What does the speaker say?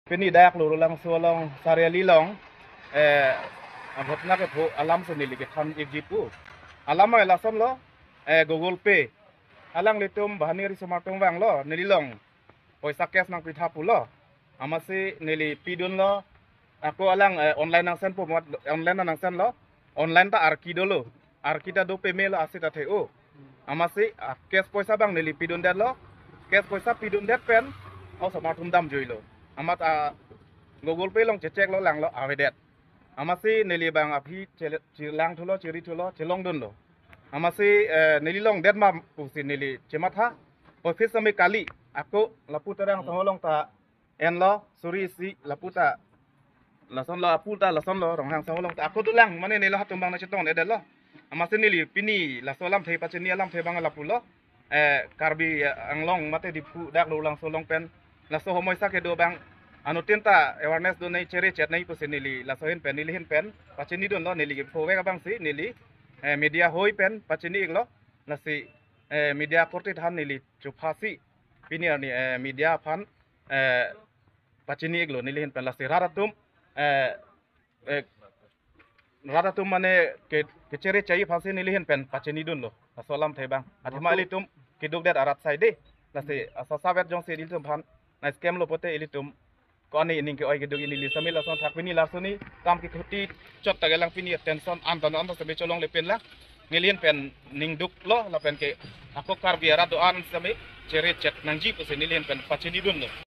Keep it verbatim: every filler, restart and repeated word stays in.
Pini dak Lorulangso along Sariali along, eh, aghotona kepho alam si neli kethan ikji pu. Alam ai lasonlo, eh, Google Pay. Alanglitum banghini riso-mar atum vanglo, neli along poisa cash nangpitha pulo. Amatsi neli pidunlo, ako alang, eh, online nangsenpo mat, online nangsenlo. Online ta arki dolo. Arki ta do pemelo asit athe o. Amatsi, ah, cash poisa abang neli pidundetlo. Cash poisa pidundet pen, osomar atum damjuilo. Amat, ah, Google Pay along checheklo, langlo avedet. Amatsi neli abang aphi chele-, chelang thulo, chiri thulo, chelongdunlo. Amatsi, eh, neli longdet ma pusi neli chematha. Office sami kali, ako lapu ta Ronghang Sangho along ta enlo, suri isi lapu ta lasonlo, apu ta lasonlo, Ronghang Sangho along ta ako dolang, mane neli latum abang nangchetongdetlo. Amatsi neli pini laso alamthe pachini alamthe abang lapulo. Eh, Karbi, eh, Anglong mate Diphu dak Lorulangso along pen laso homoisa kedo abang anuttin ta awareness do nangji, chere chet nangji pusi neli laso ahin pen, neli ahin pen pachinidunlo, neli kephovek abangsi neli, eh, media ahoi pen pachini iklo. Lasi, eh, media akorte aphan neli chophasi pini arni, eh, media aphan, eh, pachini iklo neli ahin pen. Lasi rat atum, eh, eh, rat atum mane ke, kechere chai aphansi neli ahin pen pachinidunlo. Laso alamthe abang. Athema ilitum kedukdet arat saide. Lasi asap asap vet jongsi ilitum aphan nang-scam lo pote ilitum ko-an ining ke-oi keduk, ili sami lason thak, pini lason ni kam kekhuti chot ta kelang, pini attention anton anton sami cholongle pinlang. Neli ahin pen ning duklo lapen ke ako Karbi arat do-an sami chere chet nangji pusi neli ahin pen pachinidunlo.